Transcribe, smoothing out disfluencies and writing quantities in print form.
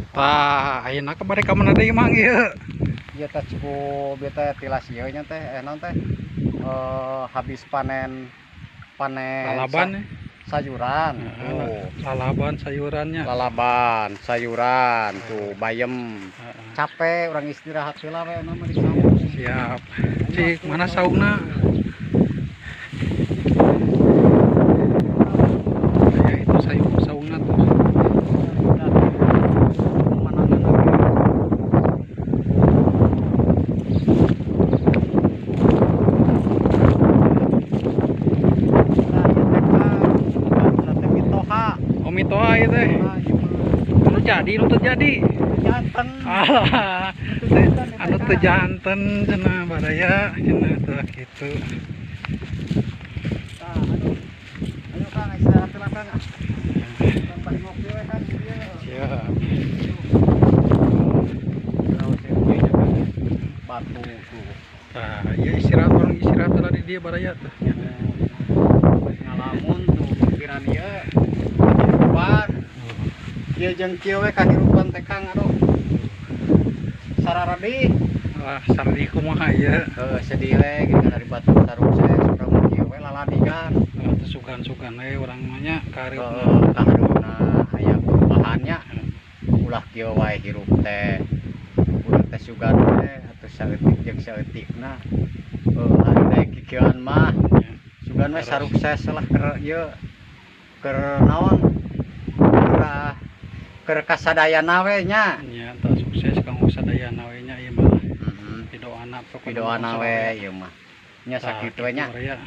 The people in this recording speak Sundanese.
Tah, ayeuna ka bade ka mana deui Mang ieu? Ieu teh cukup ieu teh tilas ieu nya teh naon teh habis panen panen Lalaban sayuran tuh. Lalaban sayurannya. Lalaban sayuran tuh bayem. Capek urang istirahat heula we na mah di saung. Siap. Cik, mana saungna? Ya itu sayur saungna tuh. Pemandangan lagi. Nah, ieu teh Kang, batuna teh mitoha. Oh, mitoha ieu teh. Anu jadi, nu teu jadi. Janten. Alah, anu teu janten cenah baraya cenah tah kitu. Tah, aduh. Ayo Kang, istirahat heula Kang. Kang bari ngopi we Kang di dieu. Siap. Batu tuh. Tah, ieu istirahat orang istirahat heula di dieu baraya tuh. Ngalamun tuh pikiran ieu kahirupan. Ieu jeung kieu we kahirupan teh Kang, aduh. Sararedih. Wah, saredih kumaha ieu? Heuh, sedih we gitu dari batu sarukses urang mah kieu we laladigan. Teu sugan-sugan we urang mah nya kahareupna. Heeh, kahareupna aya perubahannya. Ulah kieu wae hirup teh. Urang teh sugan we atuh saeutik jeung saeutikna. Heuh, ari daek kikieuan mah sugan we sarukses lah keur ieu keur naon? Keur kasadayana we nya. Nya tah sukses kanggo sadayana we nya ieu mah. Heeh. Pidoana pokona Pidoana we ieu mah. Nya sakitu we nya. Baraya.